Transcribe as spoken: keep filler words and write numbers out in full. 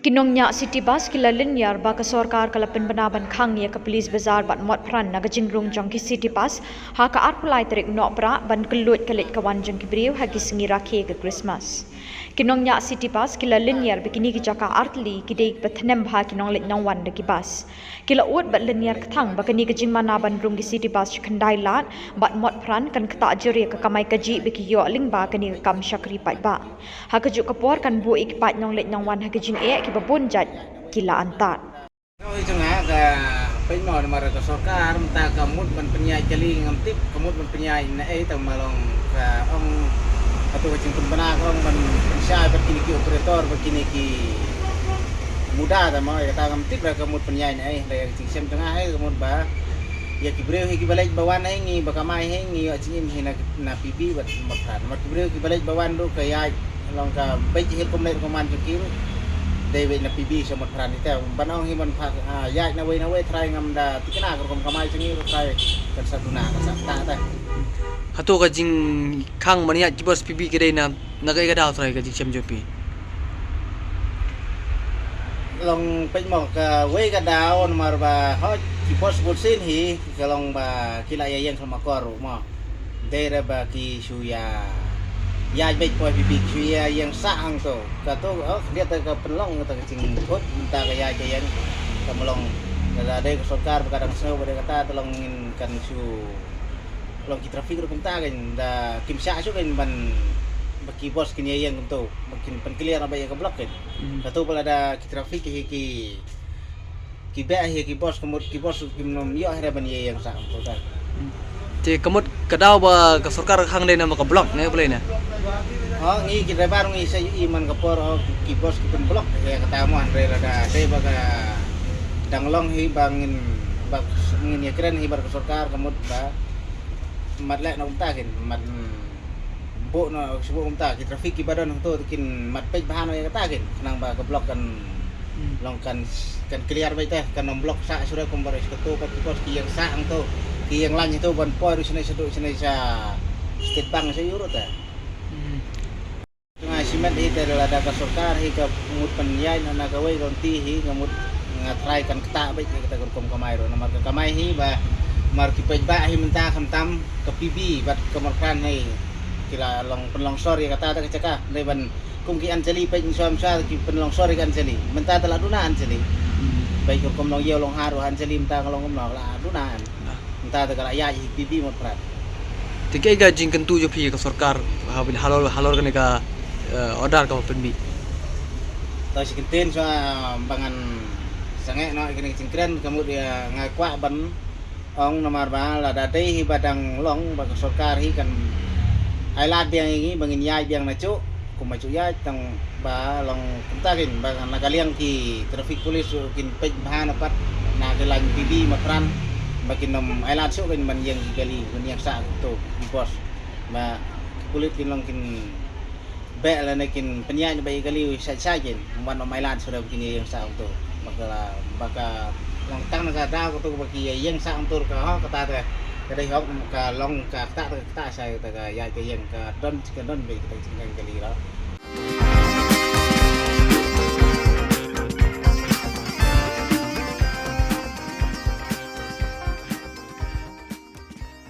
Ki nongñiah City Bus ki la lynñiar ba ka sorkar ka la pynbna ban khang ïa ka Police Bazar bad Motphran na ka jingrung jong ki City Bus ha ka arphew lai tarik Nohprah ban kylluid ka leit ka wan jong ki briew ha ki sngi rakhe ka Christmas. Ki nongñiah City Bus ki la lynñiar ba kine ki jaka artylli ki dei ba thnem bha ki nongleit nongwan da ki bus. Ki la ud bad lynñiar kthang ba kane ka jingmana ban rung ki City Bus shi khyndai lad bad Motphran kan ktah jur ïa ka kamai kajih ba ki ïoh lyngba kane ka kam shakri paidbah. Ha kajuh ka por kan buh ïa ki paid nongleit nongwan ha ka jingeh kiba bun jait ki la antad. Ka wei jong nga ka pynmih namar ka sorkar mynta ka mut ban pynïaid kali ngam tip ka mut ban pynïaid na ei tang ma long ka ong atu ka jingpynbna ka ong ban pynshai bad kine ki operator bad kine ki muda ta ma ïa kata ngam tip ra ka mut pynïaid na ei da ïa ka jingshem jong nga hei ka mut ba ïa ki briew hi kiba leit ba wan hei ngi ba kamai hei ngi ïoh jingim hi na na P B bad Motphran. Namar ki briew kiba leit ba wan ruh ka ïaid long ka beit hi rukom leit rukom wan jong ki ruh dei beit na P B sha Motphran ita ban ong hi ban phah ïaid na wei na wei trai ngam da tikna ka rukom kamai jong ngi ruh trai kan sa duna kan sa ta ta. Hato ka jingkhang ban ïaid ki bus P B ka dei na na kaei ka daw trai ka jingshem jong phi? Long peit mo ka wei ka daw namar ba hoi ki bus bun sien hi ka long ba ki la ïa ïeng khlem akor ruh mo. Dei re ba ki shu ïa ïaid beit poi P B ki shu ïa ïeng sah hangto. Kato oh khyndiat ka pynlong kata ka jingkhot mynta ka ïaid ka ïeng ka mlong. Lada dei ka sorkar ba ka dang sngew ba dei kata te long ngin kan shu long ki traffic ruh kumta kan da kim shah shuh kan ban ba ki bus kin ïa ïeng kumto ba kin pynkliar na ba ïa ka block kan. Kato ba lada ki traffic hi ki ki beh hi ki bus ka mut ki bus kim nym ïoh hi da ban ïa ïeng sah kumto kan. Te ka mut ka daw ba ka sorkar ka khang dei na ba ka block ne ba lei ne. Ha ngi ki driver ngi sa ïohi man ka por ha ki bus ki pynblock ïa kata mo hynrei lada dei ba ka dang long hi ba ngin ba ngin ïa kren hi bad ka sorkar ka mut ba mat leh na kumta kin mat buh na shu buh kumta ki traffic kiba don hangto kin mat peit bha na ïa kata kin khnang ba ka block kan long kan kan clear beit te kan ym block sah shuh re kumba re shu kato pat ki bus ki ïeng sah hangto ki ïeng lain hangto ban poi ruh shane sha duh shane sha State Bank sha ïu ruh te. Nga shimet hi te lada ka sorkar hi ka mut pynïaid na na kawei ka lynti hi ka mut nga trai kan ktah beit hi kata ka rukom kamai ruh namar ka kamai hi ba mar ki paidbah hi mynta khamtam ka P B bad ka Motphran hi ki la long pynlong sor ïa kata ta ka jaka dei ban kum ki Anjali peit mynshuwa mynshuwa ki pynlong sor ïa ka Anjali mynta ta la duna Anjali. Peit ka rukom long ïew long ha ruh Anjali mynta ka long kumno ka la duna. Mynta te ka la ïaid hi P B Motphran. Te kaei ka jingkyntu jong phi ka sorkar ha bin halor halor kane ka eh, order ka pynmih. To shi kyntien shuwa ba ngan sangeh noh ïa kane ka jingkren ka mut ïa nga kwah ban ong namar ba lada dei hi ba dang long ba ka sorkar hi kan ai lad biang ïa ngi ba ngin ïaid biang na juh. Kumba shu ïaid tang ba long kumta kin ba na ka liang ki traffic police ruh kin peit bha na pat na ka lain P B Motphran ba kin ym ai lad shuh kin ban ïeng ki kali ban ïeng sah to ki bus ba ki pulit kin long kin beh lane kin pynïaid ba ki kali sha sha kin ban ym ai lad shuh da ba kin ïeng sah to ba ka ba ka long tang na ka daw ka to ba ki ïeng sah to ka ho kata te ka dei hok ka long ka kata te ka kata sha kata ka ïaid ka ïeng ka don ka don ba ka kali la.